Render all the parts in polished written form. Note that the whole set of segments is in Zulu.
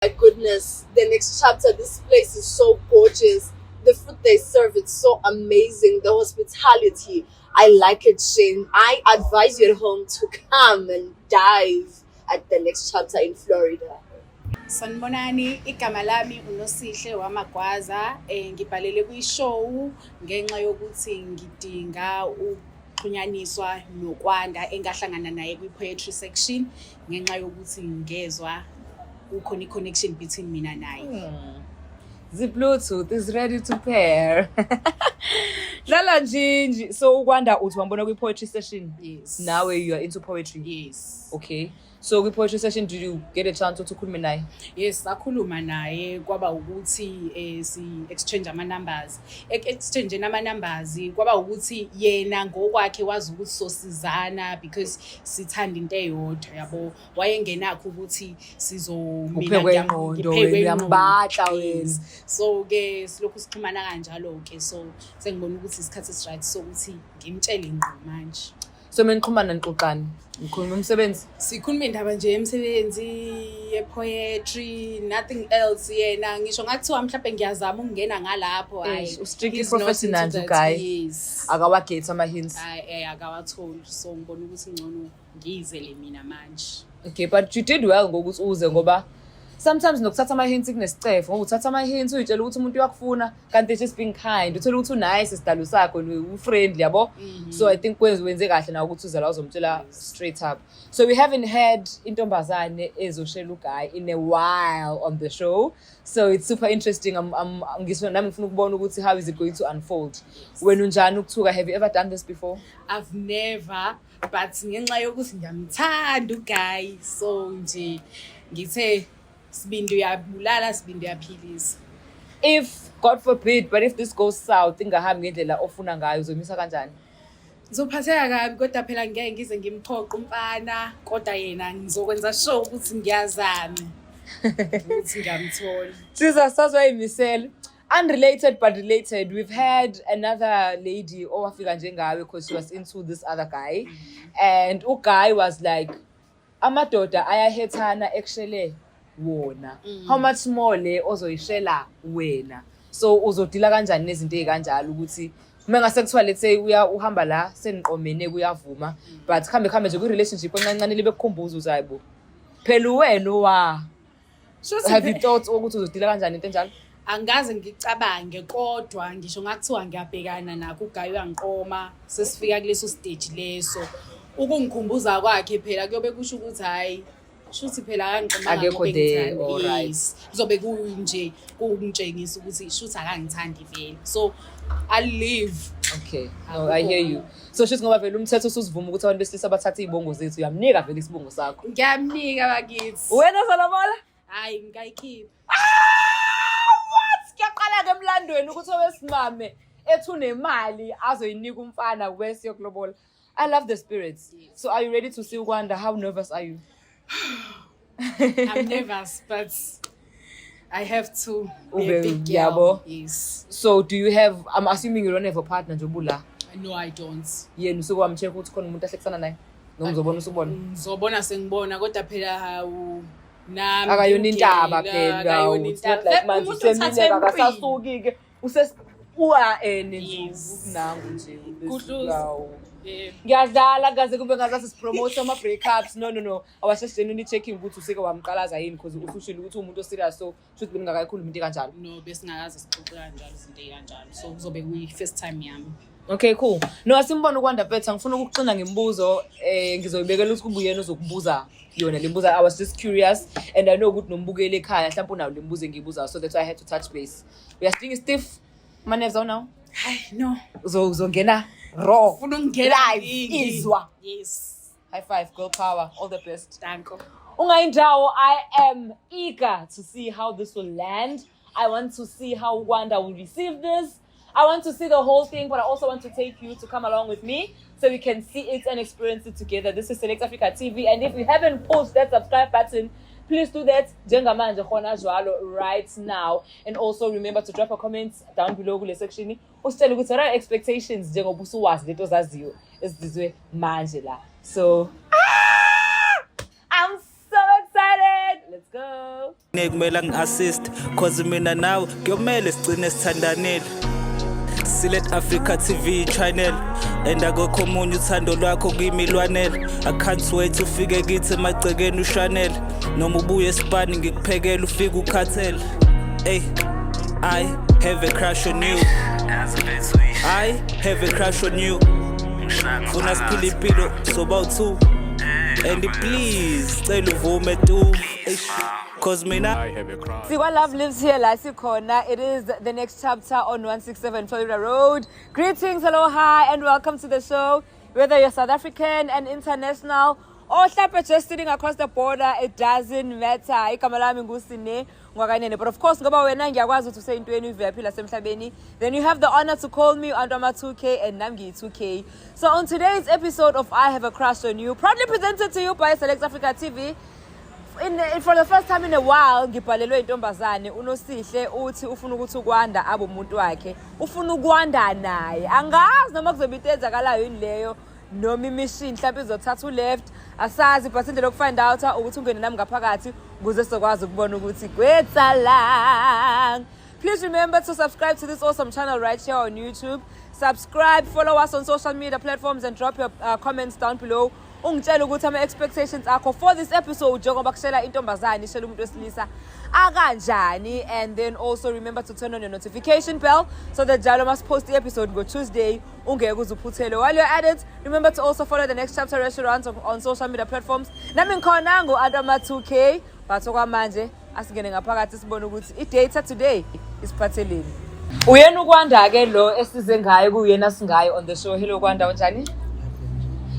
My goodness, the next chapter, this place is so gorgeous. The food they serve, it's so amazing. The hospitality, I like it, Shane. I advise you at home to come and dive at the next chapter in Florida. Sanibonani, igama lami uNosihle Wamagwaza. Ngibhalele kwi-show ngenxa yokuthi ngidinga ukuxhunyaniswa noKwanda engahlangana naye kwi-poetry section, ngenxa yokuthi ngezwa kukhona i-connection between mina naye. The Bluetooth is ready to pair. Dlala nje nje. So uKwanda uthi wambona kwi-poetry session. Yes. Nawe you are into poetry. Yes. Okay. So kwi-poetry session, did you get a chance ukuthi ukhulume naye? Yes, sakhuluma naye, kwaba ukuthi si exchange ama numbers. Exchange ama numbers kwaba ukuthi yena ngokwakhe wazi ukuthi sosizana because sithanda into eyodwa, yabo. Wayengenakho ukuthi sizo mina Uphekwe ingqondo, ngiphekwe wena, ingqondo. uyambatla wena. Yes. So ke silokhu sixhumana kanjalo ke, so sengibona ukuthi isikhathi esi-right sokuthi ngimtshele ngqo manje. So menixhumana nixoxani? Nikhuluma umsebenzi? Sikhuluma indaba nje yemsebenzi ye-poetry, nothing else. Yena ngisho ngathiwa mhlawumbe ngiyazama ukungena ngalapho, hhayi, Eish, u-strictly he's not professional into nje that. uguy. Yes. Akawagethi ama-hints. Hhayi, akawatholi, so ngibona ukuthi ngcono ngiyizele mina manje. Okay, but you did well ngokuthi uze, ngoba sometimes nokuthatha ama-hints kunesicefo, ngoba uthatha ama-hints uyitshela ukuthi umuntu uyakufuna, kanti just being kind, uthole ukuthi u-nice isidalo sakho, u-friendly, yabo. So I think wenze kahle nawe ukuthi uze la uzomtshela straight up. So we haven't had intombazane ezoshela uguy in a while on the show, so it's super interesting. Ngisho nami ngifuna ukubona ukuthi how is it going to unfold. Wena unjani ukuthuka? Have you ever done this before? I've never, but ngenxa yokuthi ngiyamthanda uguy, so nje ngithe sibindi uyabulala, sibindi uyaphilisa. If, God forbid, but if this goes south, ingahambi ngendlela ofuna ngayo, uzomisa kanjani? Ngizophatheka kabi, kodwa phela ngeke ngize ngimphoqe umfana, kodwa yena ngizokwenza sure ukuthi ngiyazama ukuthi ngiyamthola. Jesus, sazoyimisela. Unrelated but related, we've had another lady owafika njengawe because she was into this other guy, and uguy was like, amadoda ayahethana ekushele wona, how much more le ozoyishela wena? So uzodila kanjani nezinto ey'kanjalo, ukuthi uma ngase kuthiwa, let's say, uya uhamba la seniqomene, kuyavuma, but kuhambe kuhambe nje kwi-relationship encancane, libe kukhumbuza ukuthi hayi bo, phela uwena owa Shuthi Have you thought ukuthi uzodila kanjani into enjalo? Angikaze ngicabange, kodwa ngisho ngakuthiwa ngiyabhekana nakho, uguy uyangiqoma, sesifika kuleso stage leso, ukungikhumbuza kwakhe phela kuyobe kusho ukuthi hhayi, shuthi phela akangiqomanga Akekho ngoba there, engithanda. Alright. Yes, kuzobe kunje kungitshengisa ukuthi shuthi akangithandi vele, so I live. Okay, no, I hear you. So shuthi ngoba vele umthetho usuzivuma ukuthi abantu besilisa bathathe iy'bongo zethu, uyamnika vele isibongo sakho? Ngiyamnika bakithi. Wena zolobola? Hhayi, ngikayikhipha. What? Kuyaqala-ke emlandweni ukuthi owesimame ethi unemali azoyinika umfana wese yokulobola. I love the spirits. So are you ready to see uKwanda? How nervous are you? I'm nervous, but I have to be a big girl. Yabo. Yes. So do you have, I'm assuming you don't have a partner njengoba ula? No, I don't. Yena usuke wam-check ukuthi khona umuntu ahlekisana naye, noma uzobona usubona? Ngizobona sengibona, kodwa phela hawu, nami Akayona intaba ngigela, phela. akayona It's not intaba. like manje Umuntu usemile, uthathwe empini. akasasuki-ke, uwa ene nje. Nangu nje. Kuhluza. Hawu. Yebo. Ngiyadlala, kaze kube ngazathi sipromote ama-breakups. No, no, no, I was just genuinely checking ukuthi useke wamqalaza yini, because usushilo ukuthi uwumuntu oserious, so shuthi beningakayikhulumi into kanjalo. No, besingakaze sixoxe kanjalo, izinto ey'kanjalo, so kuzobe kuyi-first time yami. Okay, cool. No, asimbone uKwanda Petha. Ngifuna ukuxina ngemibuzo, ngizoyibekela ukuthi kube uyena ozokubuza yona le mbuzo. I was just curious and I know ukuthi nombukeli ekhaya mhlawumbe unawo le mbuzo engiyibuzayo, so that's why I had to touch base. Uyasidinga stiff ama-nerves awunawo? Hayi, no. Uzongena raw. Funa ukungena live. Ngingi. Izwa. Yes. High five, girl power, all the best. Danko. Ungayindawo, I am eager to see how this will land. I want to see how Wanda will receive this. I want to see the whole thing, but I also want to take you to come along with me so we can see it and experience it together. This is Select Africa TV, and if you haven't pushed that subscribe button, please do that njengamanje khona jwalo right now. And also remember to drop a comment down below kule section. Usitshele ukuthi what are your expectations njengoba usuwazi lento ozaziyo ezizwe manje la. So, ah! I'm so excited. Let's go. Kumele angi-assist, cause mina nawe kuyomele sigcine sithandanile. Select Africa TV channel and akukho omunye, uthando lwakho kimi lwanele. I can't wait ufike kithi emagcekeni ushanele, noma ubuye esipani ngikuphekela ufike ukhathele. Ey, I have a crush on you, I have a crush on you. Funa siphile impilo soba u-two and please cela uvume tu. Eish, cause mina I have a crush. Sikwa Love Lives Here la sikhona. It is the next chapter on 167 Florida Road. Greetings, hello, hi, and welcome to the show. Whether you're South African and international or mhlawumbe just sitting across the border, it doesn't matter. Igama lami nguSine Ngwakanene. But of course, ngoba wena ngiyakwazi ukuthi useyintweni uviyaphila semhlabeni, then you have the honor to call me Antwama 2K and nami ngiyi-2K. So on today's episode of I Have a Crush on You, proudly presented to you by Select Africa TV, in for the first time in a while ngibhalelwe intombazane uNosihle, uthi ufuna ukuthi uKwanda abe umuntu wakhe, ufuna ukwanda naye. Angazi noma kuzobe into eyenzakalayo yini leyo, noma imishini mhlawumbe izothatha u-left, asazi, but indlela yokufind out ukuthi ungene nami ngaphakathi ukuze sizokwazi ukubona ukuthi kwetsalang. Please remember to subscribe to this awesome channel right here on YouTube. Subscribe, follow us on social media platforms and drop your comments down below. Ungitshela ukuthi ama-expectations akho for this episode, njengoba kushela intombazane ishela umuntu wesilisa akanjani, and then also remember to turn on your notification bell so that njalo masipost i-episode ngo-Tuesday ungeke uze uphuthele. While you're at it, remember to also follow the Next Chapter Restaurant on social media platforms. Nami ngikhona ngu-Antama 2K, but okwamanje asingene ngaphakathi sibone ukuthi i-date today isiphatheleni. Uyena uKwanda-ke lo esize ngayo, kuyena singayo on the show. Hello Kwanda, unjani?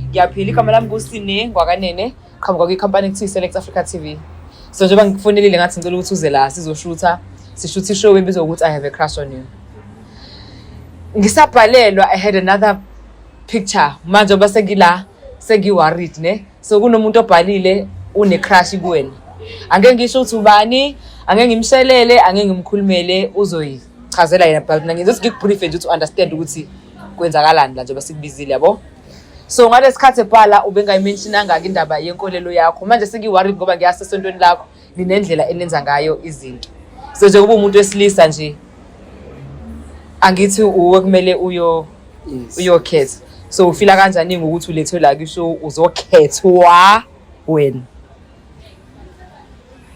Ngiyaphila. Igama lami nguSine Ngwakanene, qhamuka kwikhampani ekuthiwa i-Select Africa TV. So njengoba ngikufonelile ngathi ngicela ukuthi uze la sizoshutha, sishutha ishow ebizwa ukuthi I Have a Crush on You. Ngisabhalelwa, I had another picture. Manje ngoba sengila sengi-worried ne, so kunomuntu obhalile une-crush kuwena. Angeke ngisho ukuthi ubani, angeke ngimshelele, angeke ngimkhulumele, uzoyichazela yena, but mina ngizothi ngikubriefe nje ukuthi u-understand ukuthi kwenzakalani la njengoba sikubizile, yabo. So ngalesi khathi ebhala ubengayimentionanga-ke indaba yenkolelo yakho. Manje sengi-worried ngoba ngiyasesontweni lakho, ninendlela enenza ngayo izinto. So nje kuba umuntu wesilisa nje, angithi uwe kumele uyo Yes. uyokhetha. So ufila kanjani ngokuthi ulethwe la kusho uzokhethwa wena?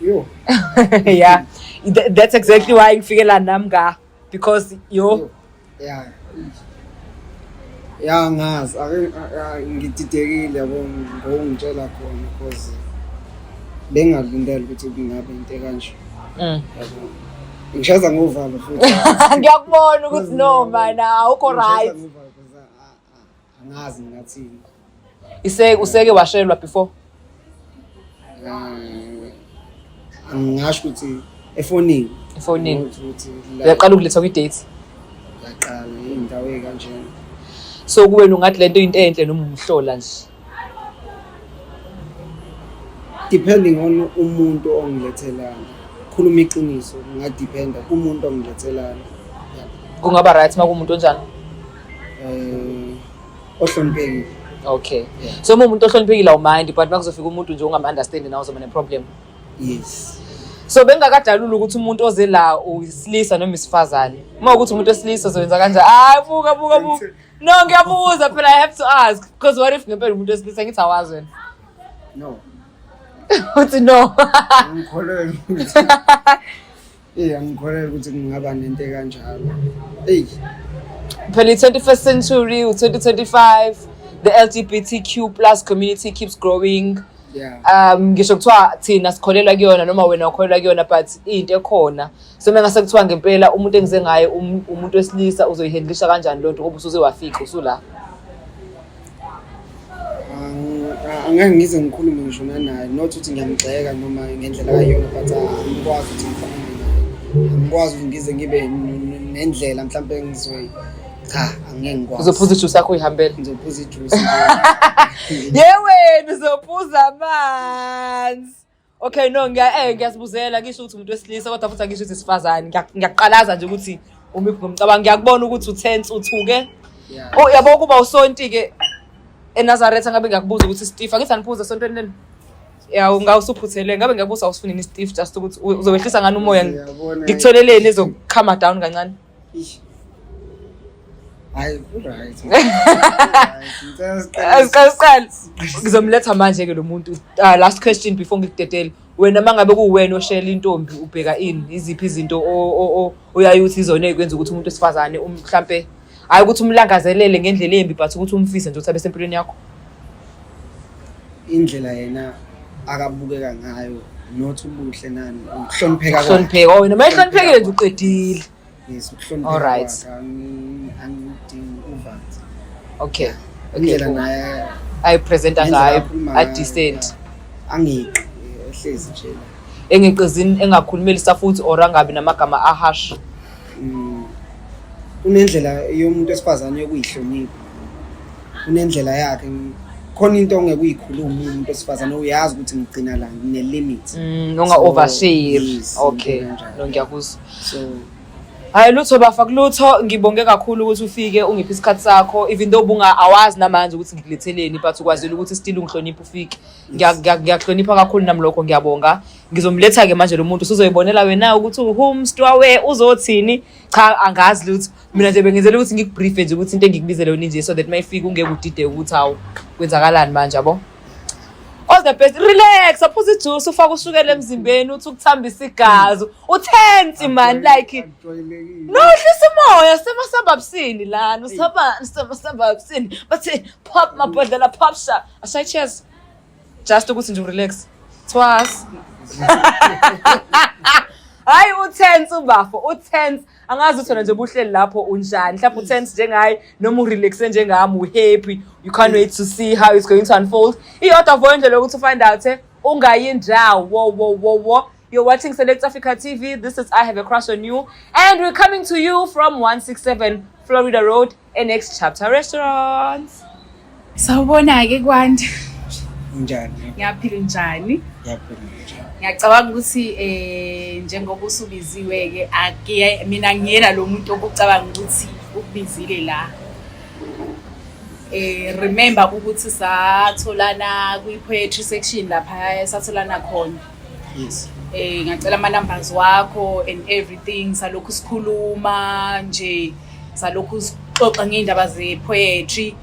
Yo. Yeah, that's exactly why ngifikela nami nga because yo. Yeah. Ya, ngazi ake ngididekile yabo ngokungitshela khona, because bengalindele ukuthi kungabe into ekanje. Yabo. Ngishaza ngovalo futhi. Ngiyakubona ukuthi no man, awukho Ngishaza right. ngovalo because angazi ngingathini. Ise useke washelwa before? Angingasho ukuthi efonini. Efonini. Ukuthi Uyaqala ukulethwa kwi-date? Yaqala iy'ndawo ey'kanjena. So kuwena ungathi lento into enhle noma umhlola nje? Depending on umuntu ongilethelana, khuluma iqiniso, kungadependa kumuntu ongilethelana, yeah. Kungaba right uma kuwumuntu onjani? Ohloniphekile. Okay, so uma umuntu ohloniphekile awumind, but uma kuzofika umuntu nje ongam-understand nawe uzoba ne-problem? Yes. So bengingakadaluli ukuthi umuntu oze la uyisilisa noma isifazane. Uma ukuthi umuntu wesilisa uzoyenza kanjani? Hayi, buka, buka, buka. No, ngiyabuza phela, I have to ask because what if ngempela umuntu wesilisa? Ngithi awazi wena. No. Uthi no. Angikholelwa ukuthi angikholelwa ukuthi kungaba nento ekanjalo, eyi. Phela i-21st century, u-2025, the LGBTQ+ community keeps growing. Ngisho kuthiwa thina sikholelwa kuyona noma wena ukholelwa kuyona, but into ekhona. So uma ngase kuthiwa ngempela umuntu engize ngaye umuntu wesilisa, uzoyihandlisha kanjani lonto ngoba usuze wafika usula? Angeke ngize ngikhulume ngisho nanaye, not ukuthi ngiyamgxeka noma ngendlela kayiyona, but angikwazi ukuthi ngikhulume naye, angikwazi ukuthi ngize ngibe nendlela mhlawumbe engizoyi, cha, angeke ngikwazi. Uzophuza ijuice yakho uyihambele? Ngizophuza ijuice. Ye wena uzophuza amanzi. Okay, no, ngiyazibuzela, ngisho ukuthi umuntu wesilisa kodwa futhi angisho ukuthi isifazane. Ngiyaqalaza nje ukuthi umiphi ngomcabango. Ngiyakubona ukuthi utense, uthuke. Oh, yabo, kuba usonti ke eNazaretha ngabe ngiyakubuza ukuthi Steve, angithi aniphuza esontweni leni? Ya, ungawusuphuthele ngabe ngiyabuza awusifunini i-stiff, just ukuthi uzowehlisa ngani umoya. Uyabona. Ngikutholeleni ezokhama down kancane? Ish. Hayi, ku-right. Ku-right. Ngicela siqale. Siqale, siqale. Ngizomletha manje-ke lo muntu. Last question before ngikudedele. Wena, uma ngabe kuwena oshela intombi, ubheka ini? Iziphi izinto oyaye uthi izona ey'kwenza ukuthi umuntu wesifazane mhlampe, hhayi ukuthi umlangazelele ngendlela embi, but ukuthi umfise nje ukuthi abe sempilweni yakho? Indlela yena akabukeka ngayo, not ubuhle nani, ukuhlonipheka kwakhe. Ukuhlonipheka. Oh, wena uma ehloniphekile nje, uqedile. Yes, ukuhlonipheka kwakhe. Angidingi uvanzi. Indlela naye ayipresenta ngendlela ngayo, akhuluma ngayo, a-decent. Yeah. Angiqi ehlezi nje la. Engeqezini, engakhulumeli safuthi or angabi namagama ahash. Kunendlela yomuntu wesifazane yokuyihlonipha, kunendlela yakhe, khona into ongeke uyikhulume umuntu wesifazane, uyazi ukuthi ngigcina la, ngine-limit. Unga overshare. Yes, into enjalo. No, ngiyakuzwa. So Hayi lutho, bafa, kulutho. Ngibonge kakhulu ukuthi ufike ungiphe isikhathi sakho, even though bunga awazi namanje ukuthi ngikuletheleni, but ukwazile ukuthi still ungihloniphe ufike. Ngiyakuhlonipha kakhulu nami lokho, ngiyabonga. Ngizomletha-ke manje lo muntu, usuzoyibonela wena ukuthi uhumstwawe uzothini. Cha, angazi lutho mina nje, bengenzela ukuthi ngikubriefe nje ukuthi into engikubizele yona nje, so that uma ifika ungeke udide ukuthi hawu, kwenzakalani manje, yabo. All the best. Relax, aphuza ijuice, ufake ushukela emzimbeni, uthi ukuthambisa igazi. Utense man, like Ajwayelekile. No, hlisa umoya, sema-suburbsini lana, usaba sema-suburbsini. Bathi pop mabhodlela, pop sha. Ashayi cheers. Just ukuthi nje relax. Twas. Hayi, utense ubafo, utense. Angazi ukuthi wena nje ubuhleli lapho unjani. Mhlawumbe utense njengaye noma urelaxe njengami, uhappy. You can't wait to see how it's going to unfold. Iyodwa vo indlela yokuthi find out ungayindawo. Wo wo wo wo. You're watching Select Africa TV. This is I Have a Crush on You. And we're coming to you from 167 Florida Road, Next Chapter Restaurant. Sawubona-ke, Kwanda. Njani? Ngiyaphila, njani? Ngiyaphila, njani? Ngiyacabanga ukuthi njengoba usubiziwe-ke, ake mina ngiyena lo muntu okucabanga ukuthi ukubizile la. Remember ukuthi satholana kwi-poetry section lapha satholana khona. Yes. Ngacela ama numbers wakho and everything, salokhu sikhuluma nje, salokhu sixoxa ngeindaba ze poetry.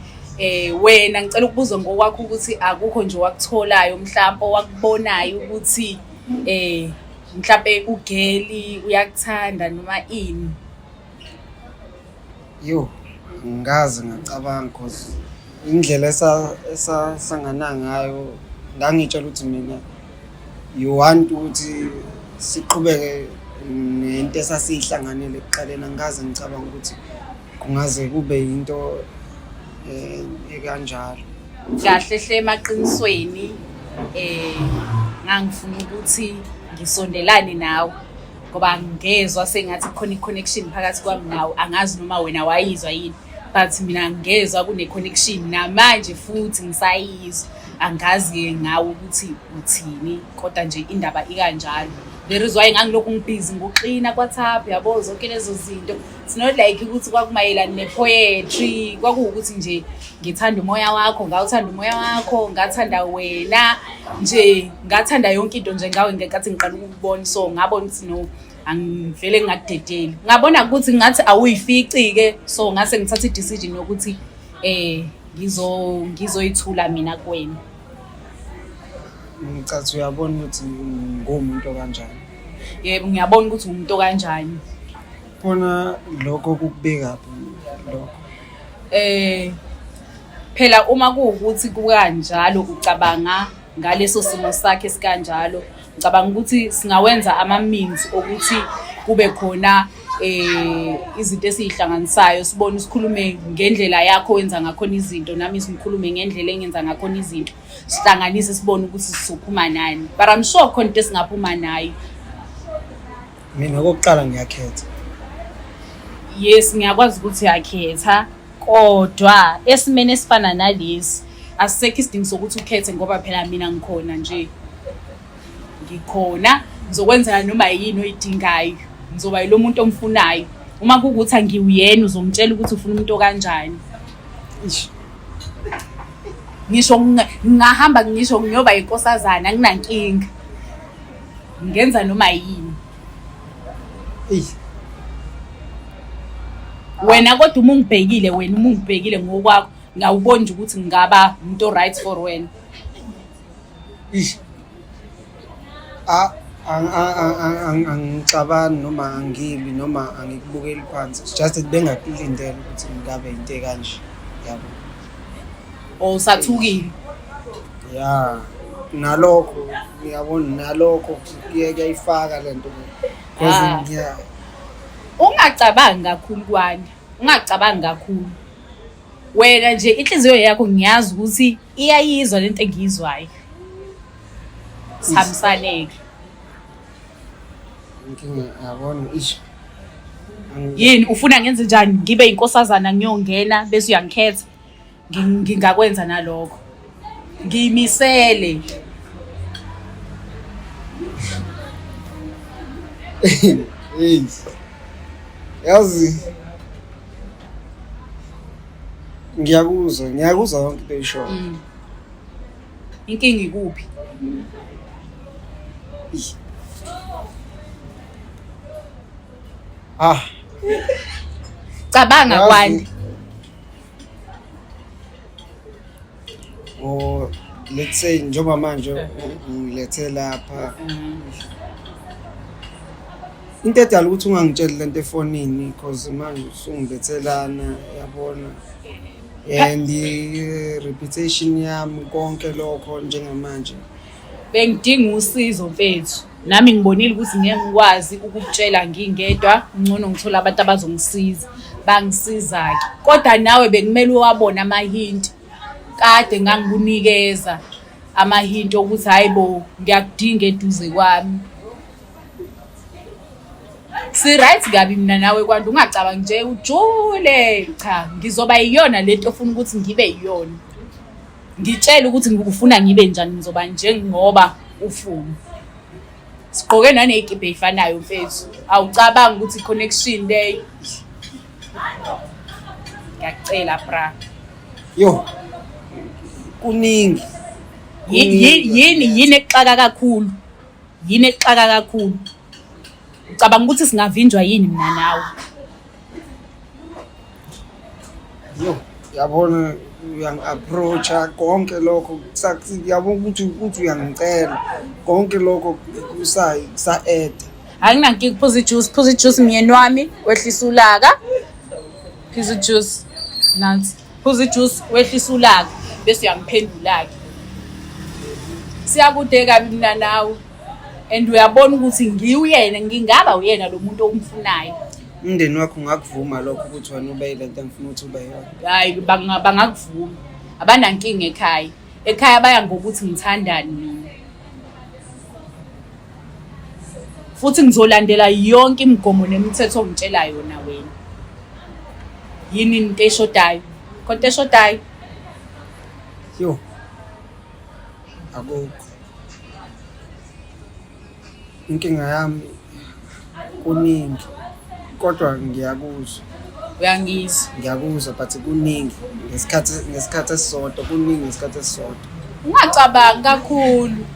Wena ngicela ukubuza ngokwakho ukuthi akukho nje wakutholayo mhlawumbe, owakubonayo ukuthi mhlambe ugeli uyakuthanda noma ini? Yo, ngaze ngacabanga, cause indlela esasangana ngayo, ngangitshela ukuthi mina you want ukuthi siqhubeke nento esasiyihlanganele ekuqaleni. Angikaze ngicabanga ukuthi kungaze kube yinto ekanjalo. Kahle hle, emaqinisweni, ngangifuna ukuthi ngisondelane nawe ngoba ngezwa sengathi kukhona i-connection phakathi kwami nawe. Angazi noma wena wayizwa yini, but mina ngezwa kune-connection, namanje futhi ngisayizwa. Angazi-ke ngawe ukuthi uthini, kodwa nje indaba ikanjalo. There is why ngangilokhu ngibhizi nguxina kwa-WhatsApp, yabo, zonke lezo zinto. It's not like ukuthi kwakumayelana ne-poetry, kwakuwukuthi nje ngithanda umoya wakho, ngawuthanda umoya wakho, ngathanda wena nje, ngathanda yonke into nje ngawe ngenkathi ngiqala ukukubona. So ngabona ukuthi no, angivele ngingakudedeli. Ngabona ukuthi ngathi awuyifici-ke, so ngase ngithatha i-decision yokuthi ngizoyithula mina kuwena. Ngicathi uyabona ukuthi ngumuntu okanjani. Yebo, ngiyabona ukuthi umuntu okanjani. Khona lokho kukubekaphi lokho? Phela uma kuwukuthi kukanjalo, ucabanga ngaleso simo sakhe sikanjalo, ngicabanga ukuthi singawenza ama-means okuthi kube khona izinto esiyihlanganisayo, sibone, sikhulume ngendlela yakho wenza ngakhona izinto, nami ngikhulume ngendlela engenza ngakhona izinto, sihlanganise, sibone ukuthi sizophuma nani. But I'm sure khona into esingaphuma nayo. Mina okokuqala ngiyakhetha. Yes, ngiyakwazi ukuthi uyakhetha, kodwa esimeni esifana nalesi asisekho isidingo sokuthi ukhethe, ngoba phela mina ngikhona nje, ngikhona, ngizokwenzela noma yini oyidingayo, ngizoba yilo muntu omfunayo. Uma kuwukuthi angiwuyena, uzongitshela ukuthi ufuna umuntu okanjani. Ish. Ngisho ngingahamba ngisho ngiyoba inkosazana, anginankinga, ngenza noma yini. Eyi. Wena kodwa uma ungibhekile, wena uma ungibhekile ngokwakho, ngawuboni nje ukuthi ngingaba umuntu o-right for wena? Ish. Angixabani noma angilwi noma angikubukeli phansi. It's just that bengakulindele ukuthi ngabe into ekanje. Yabo. Or usathukile? Ya. Nalokho ngiyabona, nalokho kuyayifaka lento. Because ngiya Ungacabangi kakhulu, Kwanda, ungacabangi kakhulu. Wena nje inhliziyo yakho ngiyazi ukuthi iyayizwa lento engiyizwayo. Sihambisaneke. Inkinga, yabona, ish. Yini ufuna ngenze njani? Ngibe inkosazana ngiyongena bese uyangikhetha? Ngingakwenza nalokho. Ngiyimisele. Hey. Yazi ngiyakuzwa, ngiyakuzwa yonke into oyishoyo. Inkinga ikuphi? Ah, Cabanga, yazi- Kwanda. Or let's say njengoba manje ungilethe lapha, into edala ukuthi ungangitsheli lento efonini, because manje usungilethe lana, yabona, and i-reputation yami, konke lokho njengamanje. Bengidinga usizo, mfethu. Nami ngibonile ukuthi ngeke ngikwazi ukukutshela ngingedwa, ngcono ngithola abantu abazongisiza. Bangisiza-ke. Kodwa nawe bekumele uwabone ama-hint. Kade ngangikunikeza ama-hint okuthi hayi bo, ngiyakudinga eduze kwami. Si-right kabi mina nawe, Kwanda, ungacabangi nje ujule. Cha, ngizoba yiyona lento ofuna ukuthi ngibe yiyona. Ngitshele ukuthi ngikufuna ngibe njani, ngizoba njengoba ufuna. Sigqoke naney'kibha ey'fanayo, mfethu. Awucabangi ukuthi i-connection leyo? Ngiyakucela, bra. Yo, kuningi. Yini exaka kakhulu? Yini exaka kakhulu? Ucabanga ukuthi singavinjwa yini mina nawe? Yo, yabona, uyangi-approach-a konke lokho, yabona ukuthi uyangicela konke lokho kusa-add. Anginankinga. Phuza ijuice, phuza ijuice, myeni wami, wehlisa ulaka. Phuza ijuice, nansi. Phuza ijuice, wehlisa ulaka, bese uyangiphendula-ke. Siyakude kabi mina nawe, and uyabona ukuthi ngiwuyena, ngingaba uyena lo muntu omfunayo. Umndeni wakho ungakuvuma lokho ukuthi wena ube yile nto engifuna ukuthi ube yona? Hayi, bangakuvuma, abanankinga ekhaya. Ekhaya baya ngokuthi ngithandani mina, futhi ngizolandela yonke imigomo nemithetho ongitshela yona wena. Yini into eshodayo? Khona into eshodayo? Yo, akukho. Inkinga yami kuningi, kodwa ngiyakuzwa. Uyangizwa? Ngiyakuzwa, but kuningi ngesikhathi esisodwa, kuningi ngesikhathi esisodwa. Ungacabangi kakhulu,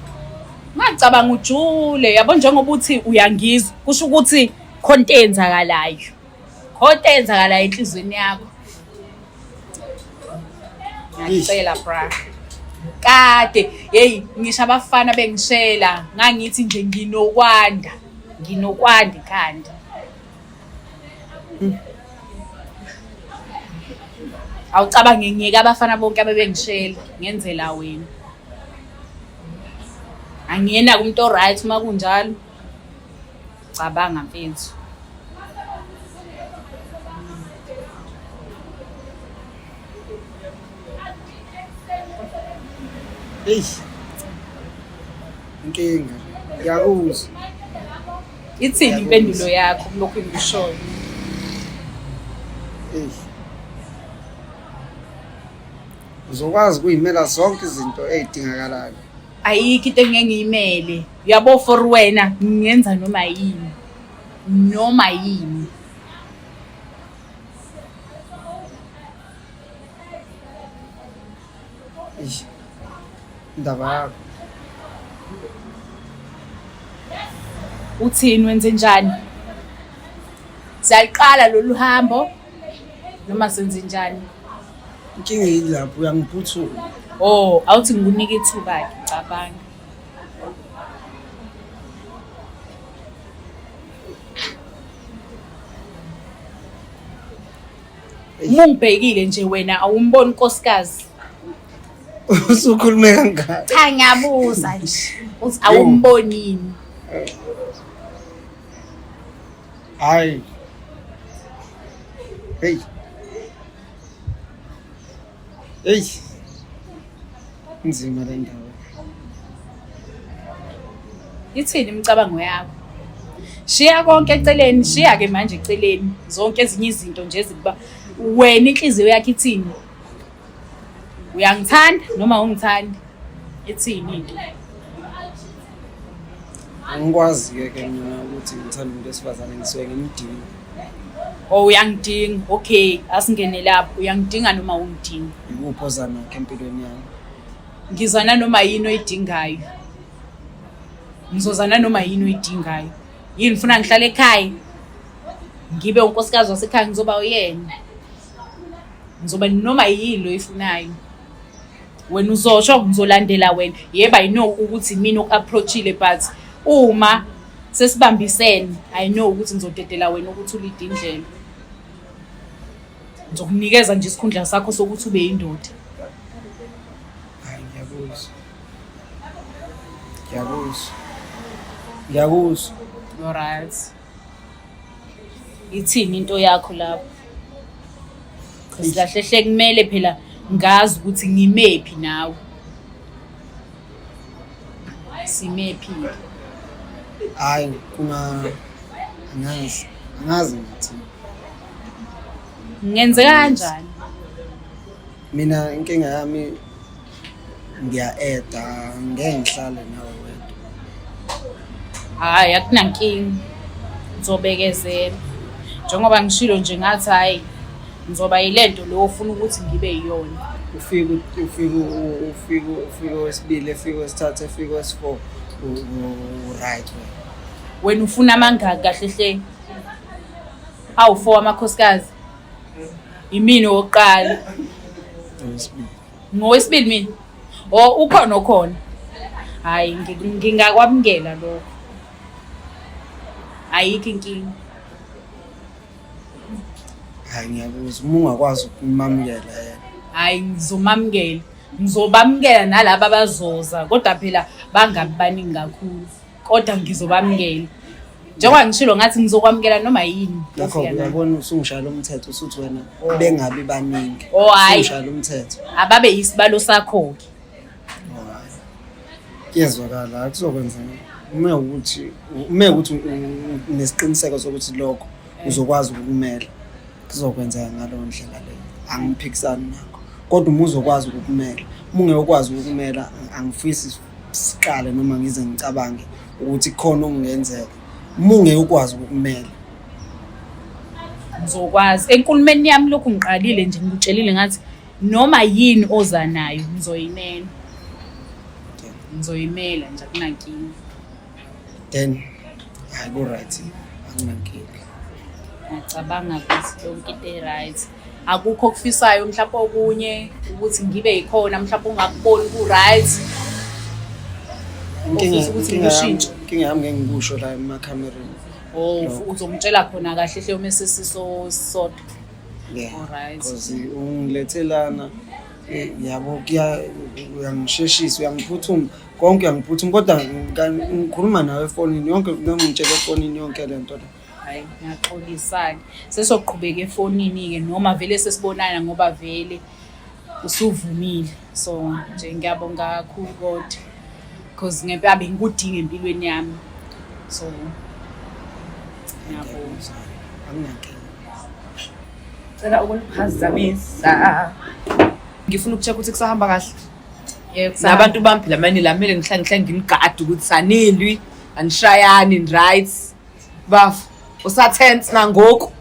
ungacabangi ujule. Yabo, njengoba uthi uyangizwa, kusho ukuthi khona into eyenzakalayo, khona into eyenzakalayo enhliziyweni yakho. Ngiyacela, bra. Kade, hey, ngisho abafana bengishela, ngangithi nje nginokwanda, nginokwanda ikhanda. Awucabange, ngiyeke abafana bonke abebengishela ngenzela wena. Angiyena kumuntu o-right uma kunjalo. Cabanga, mfethu. Eyi, inkinga, ngiyakuzwa. Ithini impendulo yakho kulokhu engikushoyo? Eyi, uzokwazi ukuyimela zonke izinto ey'dingakalayo? Ayikho into engeke ngiyimele, uyabo. For wena ngingenza noma yini, noma yini. Eish. Indaba yakho. Uthini wenze njani? Siyaliqala lolu hambo noma senze njani? Inkinga yilapho uyangiphuthuma. Oh, awuthi ngikunike ithuba-ke cabanga. Uma ungibhekile nje wena awumboni unkosikazi. Usukhulume kangaka. Cha ngiyabuza nje. Uthi awumboni yini? Hayi. Hey. Hey. Inzima le ndaba. Ithini imicabango yakho? Shiya konke eceleni, shiya ke manje eceleni. Zonke ezinye izinto nje ezikuba wena inhliziyo yakho ithini? Uyangithanda noma awungithandi? Ithini into? Angikwazi-ke ke mina ukuthi ngithande umuntu wesifazane ngisuke ngimdinga. Oh uyangidinga. Okay, asingene lapho. Uyangidinga noma awungidingi? Ikuphi oza nakho empilweni yami? Ngizwa nanoma yini oyidingayo. Ngizoza nanoma yini oyidingayo. Yini ufuna ngihlale ekhaya? Ngibe unkosikazi wasekhaya ngizoba uyena. Ngizoba noma yini oyifunayo. Wena uzosho ngizolandela wena. Yebo I know ukuthi mina oku-approach-ile but uma sesibambisene I know ukuthi ngizodedela wena ukuthi ulide indlela. Ngizokunikeza nje isikhundla sakho sokuthi ube yindoda. Hayi ngiyakuzwa. Ngiyakuzwa. Ngiyakuzwa. Alright. Ithini into yakho lapho? Kahle hle kumele phela ngazi ukuthi ngimephi nawe. Simephi? Hayi kuna angazi. Angazi ngathi. Ngenzeka kanjani? Mina inkinga yami ngiya-eda ngeke ngihlale nawe wedwa. Hhayi akunankinga. Ngizobekezela. Njengoba ngishilo nje ngathi hhayi ngizoba yilento lo ofuna ukuthi ngibe yiyona. Ufike ufike ufike ufike wesibili efike wesithathu efike wesi-four u-right wena. Wena ufuna amangaki kahle hle? Awu-four amakhosikazi. Imina owokuqala. Owesibili. Ngowesibili mina. Oh ukhona okhona. Hayi ngingakwamukela lokho. Ayikho inkinga. Hayi ngiyakuzwa uma ungakwazi ukumamukela yena. Hayi ngizomamukela. Ngizobamukela nalaba abazoza kodwa phela bangabi baningi kakhulu. Kodwa ngizobamukela. Njengoba ngishilo ngathi ngizokwamukela noma yini. Ngakho ofika nayo. uyabona usungishayela umthetho usuthi wena bengabi baningi. Oh, hhayi. Usungishayela umthetho. Ababe yisibalo sakho-ke. Oh, hhayi. Kuyezwakala akuzokwenzeka. Uma ukuthi uma ukuthi unesiqiniseko sokuthi lokho uzokwazi ukukumela kuzokwenzeka ngaleyo ndlela leyo. Angiphikisani nakho. Kodwa uma uzokwazi ukukumela, uma ungeke ukwazi ukukumela angifisi siqale noma ngize ngicabange ukuthi khona okungenzeka. Uma ungeke ukwazi ukukumela. Ngizokwazi. Enkulumeni yami lokhu ngiqalile nje ngikutshelile ngathi noma yini oza nayo ngizoyimela. Ngizoyimela nje akunankinga. Then hayi ku-right akunankinga. Ngiyacabanga ukuthi yonke into e-right. Akukho okufisayo mhlawumbe okunye ukuthi ngibe yikhona mhlawumbe ungakuboni ku-right. Inkinga Ofisa ukuthi inkinga yami ngikushintshe. inkinga yami ngeke ngikusho la emakhamereni. Oh, Lokho. uzongitshela khona kahle hle uma sesisodwa. Yeah. Alright. Because ungilethelana yabo kuya uyangisheshisa uyangiphuthuma konke uyangiphuthuma kodwa ngikhuluma nawe efonini yonke noma ngitshela efonini yonke le nto le. Hayi ngiyaxolisa-ke. Sesoqhubeka efonini-ke noma vele sesibonana ngoba vele usuvumile. So nje ngiyabonga kakhulu kodwa because ngempela bengikudinga empilweni yami. So ngiyabonga. Anginankinga. Cela ukuniphazamisa. Ngifuna ukucheck ukuthi kusahamba kahle. Yebo, Nabantu bami phela manje la kumele ngihlale ngihlale nginigade ukuthi anilwi, anishayani, right? Bafo, usatense nangoku.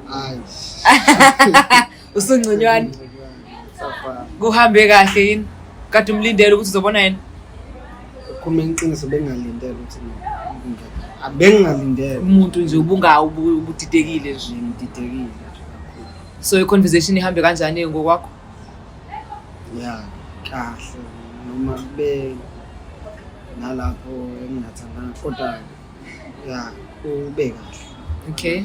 Hayi. Usungconywana. Safana. Kuhambe kahle yini? Kade umlindele ukuthi uzobona yena? Ukhuluma iqiniso, bengingalindele ukuthi bengingalindele. Umuntu nje ubungawu ubudidekile nje. Ngididekile nje kakhulu. So i-conversation ihambe kanjani ngokwakho? Ya, kahle, noma kube nalapho engingathandanga, kodwa ya, kube kahle. Okay.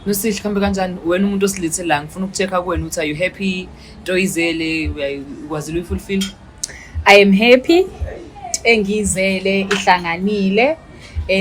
Nosihle, kuhambe kanjani? Wena umuntu osilethe la, ngifuna uku-check-a kuwena ukuthi are you happy? Into oyizele uyakwazile uyi-fulfill? I am happy. Engiyizele ihlanganile.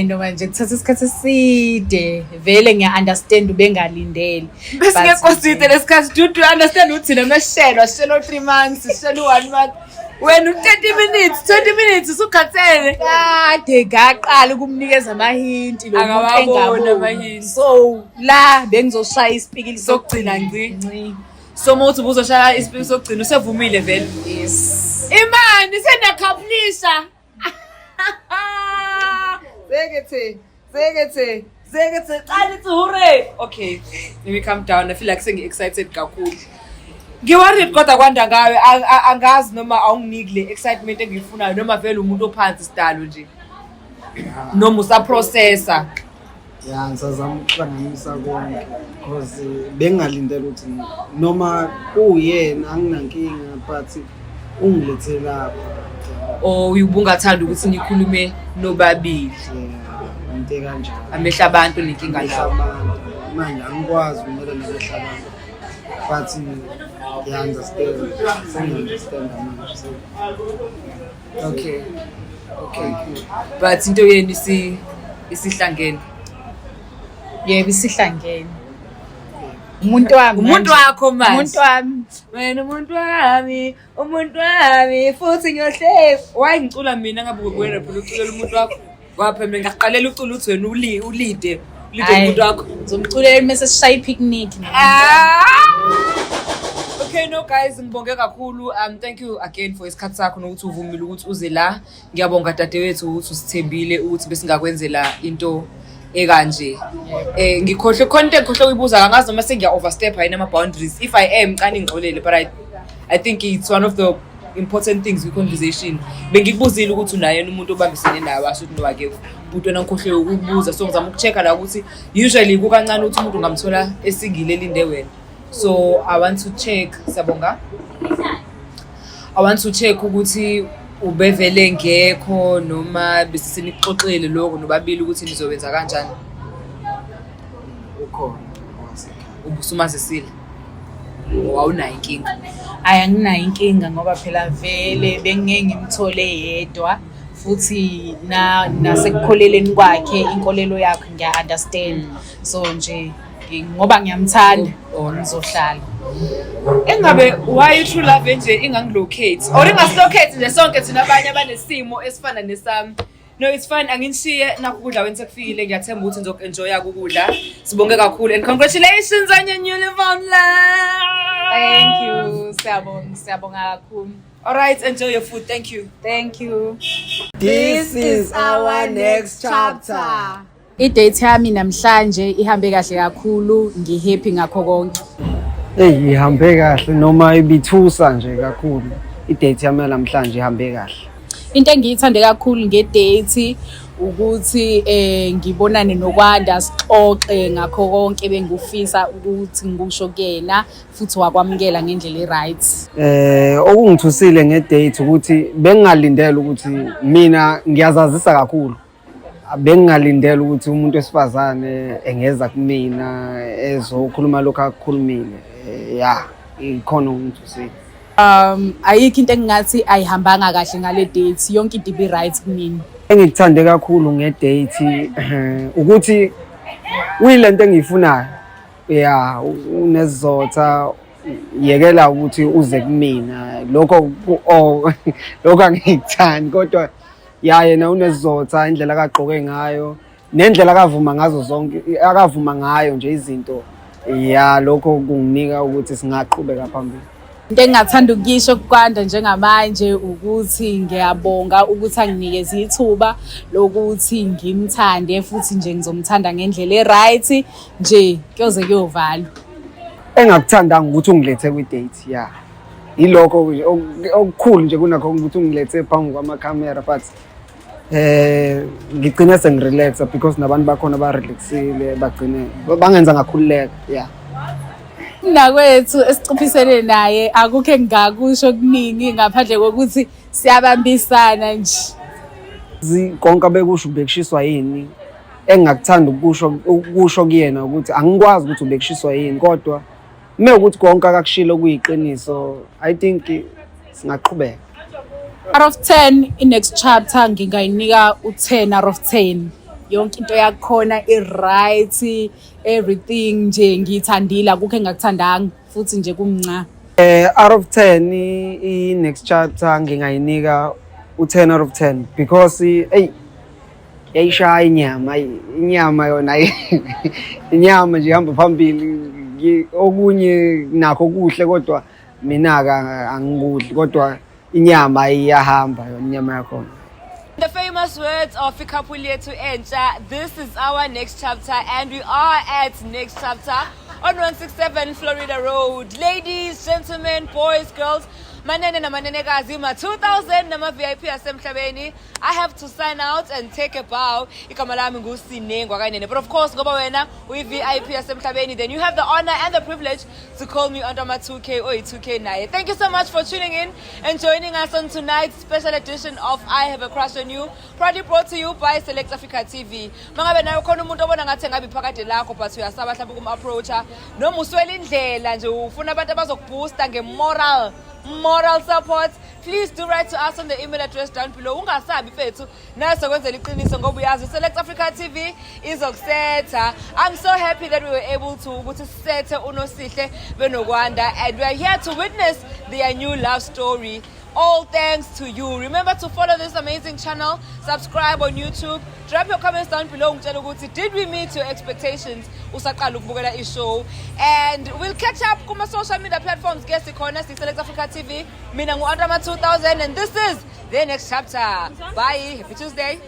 Noma nje kuthatha isikhathi eside, vele ngiya-understand ubengalindele. Besingekho side lesikhathi. Do you understand ukuthi thina mesishelwa sishelwa 3 months, sishelwa 1 month. Wena u-30 minutes, 20 minutes usukhathele. Kade ngaqala ukumnikeza ama-hint lo muntu. Akawaboni Engaboni. ama-hint. So la bengizoshaya isipikili. Sokugcina ngci. So uma uthi ubuzoshaya isipikili sokugcina, usevumile vele. Yes. Imani seniyakhapulisha. Zekethe, zekethe, zekethe, qala ithi hooray. Okay, let me calm down. I feel like sengi-excited kakhulu. Ngi-worried kodwa kwanda ngawe, angazi noma awunginiki le excitement engiyifunayo noma vele umuntu ophansi sidalo nje. Noma usaprocessa. Ya, ngisazama ukuhlanganisa konke because bengingalindele ukuthi noma kuwuyena anginankinga, but ungilethe lapha. Or ubungathanda ukuthi nikhulume nobabili? Yeah, into ekanjalo. Amehla abantu nenkinga lawo. Abantu manje angikwazi kumele nabehla abantu, but ngiya-understand, sengiya-understand manje. Okay. But into yenu isihlangene. Yebo, isihlangene. Umuntu wami. Umuntu Manje. Wakho manje. Umuntu wami. Wena umuntu wami, umuntu wami, futhi ngiyohlezi. Why ngicula mina ngabe wena phela uculela umuntu wakho? Kwapha mina ngaqalela ucula uthi wena ulide, ulide Hhayi, umuntu wakho. ngizomculela mase sishaya i-picnic. Ah! Okay, no guys, ngibonge kakhulu. Thank you again for isikhathi sakho nokuthi uvumile ukuthi uze la. Ngiyabonga dadewethu ukuthi usithembile ukuthi besingakwenzela into ekanje. Ngikhohle khona into engikhohle ukuyibuza, angazi noma sengiya overstep yini ama boundaries. If I am, cani ngixolele, but I think it's one of the important things kwi-conversation. Bengikubuzile ukuthi unaye umuntu obambisene naye, washo ukuthi no, akekho. But wena ngikhohle ukukubuza, so ngizama uku-check-a la ukuthi usually kukancane ukuthi umuntu ungamthola esingile elinde wena. So I want to check, siyabonga. I want to check ukuthi ubevele ngekho noma bese senikuxoxele lokho nobabili ukuthi nizowenza kanjani. Ukhona owasekhaya. Ubusumazisile. Wawunayo inkinga? Hhayi, anginayo inkinga ngoba phela vele bengingeke ngimthole yedwa, futhi na nasekukholeleni kwakhe, inkolelo yakhe ngiya-understand. So nje ngoba ngiyamthanda, ngizohlala. Engabe why true love nje ingangilocate or ingasilocate nje sonke thina abanye abanesimo esifana nesami? No, it's fine, anginishiye nakho ukudla wena sekufikile. Ngiyathemba ukuthi nizoku-enjoya ukudla. Sibonge kakhulu and congratulations on your newly found love. Thank you, siyabonga, siyabonga kakhulu. All right, enjoy your food. Thank you. Thank you. This is our next chapter. I-date yami namhlanje ihambe kahle kakhulu, ngi-happy ngakho konke. Eyi, ihambe kahle noma ibithusa nje kakhulu. I-date yami yanamhlanje ihambe kahle. Into engiyithande kakhulu nge-date ukuthi ngibonane noKwanda, sixoxe ngakho konke bengufisa ukuthi ngikusho kuyena, futhi wakwamukela ngendlela e-right. Okungithusile nge-date ukuthi bengingalindele ukuthi mina ngiyazazisa kakhulu. Bengingalindele ukuthi umuntu wesifazane engeza kumina ezokhuluma lokhu akukhulumile. Ya, ikhona okungithusile. Ayikho into engingathi ayihambanga kahle ngale date, yonke into ibi-right kumina. Engikuthande kakhulu nge-date ukuthi uyilento engiyifunayo. Ya, unesizotha, yekela ukuthi uze kumina. Lokho oh, lokho angikuthandi, kodwa ya, yena unesizotha, indlela akagqoke ngayo nendlela akavuma ngazo zonke, akavuma ngayo nje izinto. Ya, lokho kunginika ukuthi singaqhubeka phambili. Into engingathanda ukuyisho kuKwanda njengamanje ukuthi ngiyabonga ukuthi anginikeze ithuba lokuthi ngimthande, futhi nje ngizomthanda ngendlela e-right nje kuyoze kuyovalwa. Engakuthandanga ukuthi ungilethe kwi-date, ya. Yilokho nje okukhulu nje kunakho ukuthi ungilethe phambi kwamakhamera, but ngigcine sengirelaxa because nabantu bakhona barelaxile, bagcine bangenza ngakhululeka, yeah. Nakwethu esicuphisene naye, akukho engingakusho kuningi ngaphandle kokuthi siyabambisana nje. Konke abekusho ubekushiswa yini, engingakuthanda ukusho kuyena ukuthi angikwazi ukuthi ubekushiswa yini, kodwa uma ukuthi konke akakushilo kuyiqiniso, I think singaqhubeka. Out of 10, i-Next Chapter ngingayinika u-10 out of 10. Yonke into yakhona i-right, everything nje ngiyithandile, akukho engingakuthandanga futhi nje kumnca. Out of 10, i-Next Chapter ngingayinika u-10 out of 10 because ey, yayishaya inyama, ayi, inyama yona, ayi, inyama nje ihamba phambili. Okunye nakho kuhle, kodwa mina-ke angikudli, kodwa inyama iyahamba yona, inyama yakhona. The famous words of i-couple yethu entsha, "This is our next chapter," and we are at Next Chapter on 167 Florida Road. Ladies, gentlemen, boys, girls, manene namanenekazi, ma 2000 nama VIP asemhlabeni. I have to sign out and take a bow. Igama lami nguSinengwa kanene. But of course, ngoba wena uyi VIP yasemhlabeni, then you have the honor and the privilege to call me under my 2K or 2K naye. Thank you so much for tuning in and joining us on tonight's special edition of I Have a Crush on You, proudly brought to you by Select Africa TV. Mangabe nawe khona umuntu obona ngathi engabe iphakade lakho, but uyasaba mhlawumbe ukum-approacha, noma uswele indlela nje, ufuna abantu abazokuboosta nge-moral moral support, please do write to us on the email address down below. Ungasabi mfethu, nawe sokwenzela iqiniso ngoba uyazi Select Africa TV izokusetha. I'm so happy that we were able to ukuthi sisethe uNosihle benoKwanda, and we are here to witness their new love story, all thanks to you. Remember to follow this amazing channel, subscribe on YouTube, drop your comments down below, ngitshela ukuthi did we meet your expectations usaqala ukubukela i-show, and we'll catch up kuma social media platforms ke sikhona, si-Select Africa TV. Mina ngu-Andrama 2000 and this is The Next Chapter. Bye, happy Tuesday.